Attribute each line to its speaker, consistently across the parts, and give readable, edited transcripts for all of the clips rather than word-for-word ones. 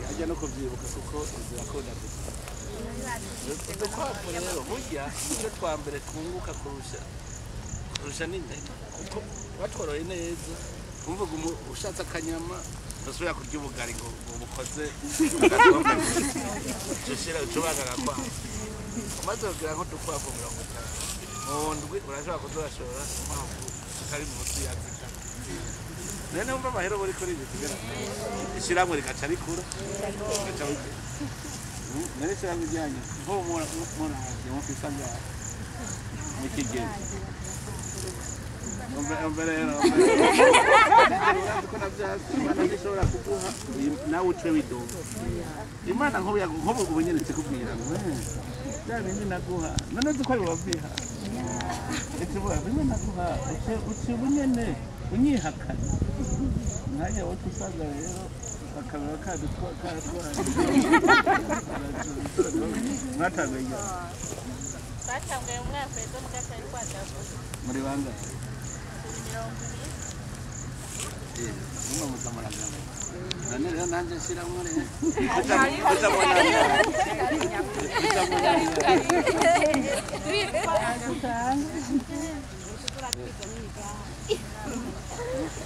Speaker 1: Ajya no kubyibuka kuko zirakunda gusa. Udukwavu rero burya nicyo twa mbere twunguka kurusha n'impene, kuko watworoye neza umvuga ushatse akanyama ntusubira kurya ubugari ngo bukoze ushira ucubaga agakwavu. Umaze kugira nk'udukwavu 50 mu ndwi urashobora kuzurashora inkwavu zitari munsi ya 3. None wumva amahera uba uriko uribizigira ishyirahamwe rigaca rikura rigaca rigera. None ishyirahamwe ryanyu nk'ubu muravye mufise angahe mu kigega? Umve rero ko navyasi Imana ntishobora kuguha nawe uce widoga. Imana nk'ubu ubu nyene ikikubwira ngo bya bindi naguha none uzi ko ari wavyiha itivuga bimwe naguha uce ubu nyene unyihakana mwanya wo usanga rero akababa karatwaye mwatanguye ryari?
Speaker 2: Twatanguye mu mwaka ejo mu gatari twatavuze.
Speaker 1: Muri bangahe?
Speaker 2: Turi 20.
Speaker 1: Mwe muza muragana none rero nanjye nshiramwo rero kuja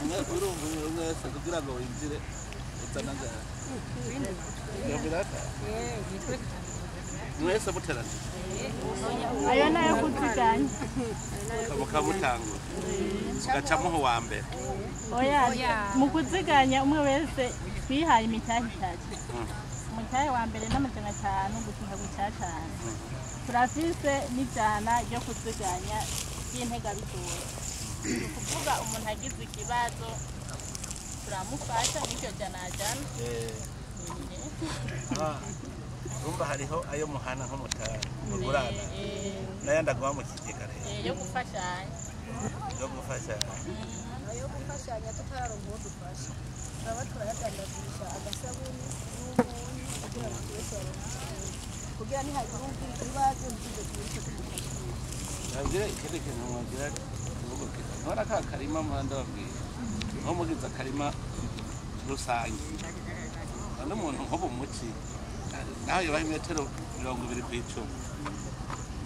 Speaker 1: umwe urumva umwe wese kugira ngo winjire uzana ngahe 50 mwese muteranije.
Speaker 2: Ayo nayo kuziganya.
Speaker 1: Mukamutangura mugaca muha uwa mbere.
Speaker 2: Oya, mu kuziganya umwe wese twihaye imitahe itatu. Umutahe wa mbere n'500 gushika ku 5. Turafise n'ijana ryo kuziganya ry'integabizoza, ni ukuvuga umuntu agize ikibazo turamufasha n'iryo jana jana.
Speaker 1: Urumva hariho ayo muhana nk'umutahe mugurana n'ayandi aguma mu kigega rero.
Speaker 2: Yo gufashanya.
Speaker 1: Yo gufashanya.
Speaker 3: Ayo gufashanya tutararonka uwo dufasha turaba turayadandazisha agasabuni n'umunyu kugira ngo twese baronke isabuni, kugira nihagira ugira ikibazo ntituze tubure icyo tumufashisha.
Speaker 1: Nabwira ikindi kintu mwagira kivugo kiza ntibona ka karima muhanda babwira nko mugize akarima rusange none umuntu nk'ubu muci naho yobaha imetero 20 ku 10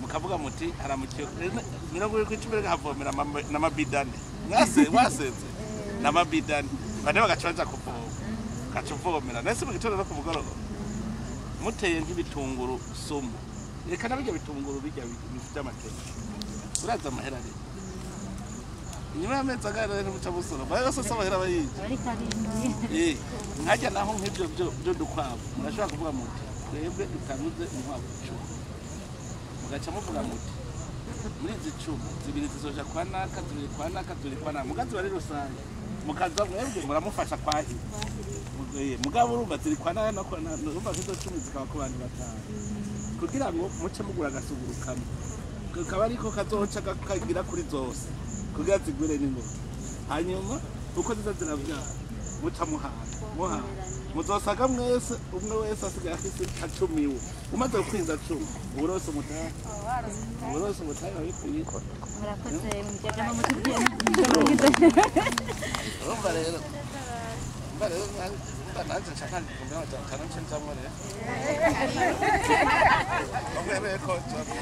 Speaker 1: mukavuga muti haramukiye 20 ku 10 reka havomera n'amabidane mwase mwaseze n'amabidane bane bagaca baja kuvoma ugaca uvomera nese mu gitondo no ku mugoroba muteye nk'ibitunguru sumu reka na birya bitunguru bijya bifite amateke uraza amahera rero inyuma y'amezi angahe rero muca musoroma ayo yose si amahera aba yinjiye.
Speaker 2: Ariko arindiye.
Speaker 1: Nkajya naho nk'ibyo byo dukwavu murashobora kuvuga muti twebwe dutanguze inkwavu 10 mugaca muvuga muti muri izi 10 zibiri zizoja kwa naka, zibiri kwa naka, zibiri kwa naka, mugazi bari rusange mukaza mwebwe muramufasha kwahira. Mugabo urumva ziri kwa naka no kwa naka, urumva nk'izo 10 zikaba ku bantu batanu kugira ngo muce mugura agasuguru kamwe kakaba ariko kazoca kagira kuri zose kugira zigwire n'ingoga, hanyuma uko ziza ziravyara muca muhana muhana muzosaga mwese umwe wese asigaye afise nka 10 iwe umaze gukwiza 10 uburose umutahe uburose umutahe wabikwiye.
Speaker 2: Murakoze mujyaga mutubwiye.
Speaker 1: Urumva rero urumva nanjye nca ntangira 500 nce njamwo rero umwe ko njamwo.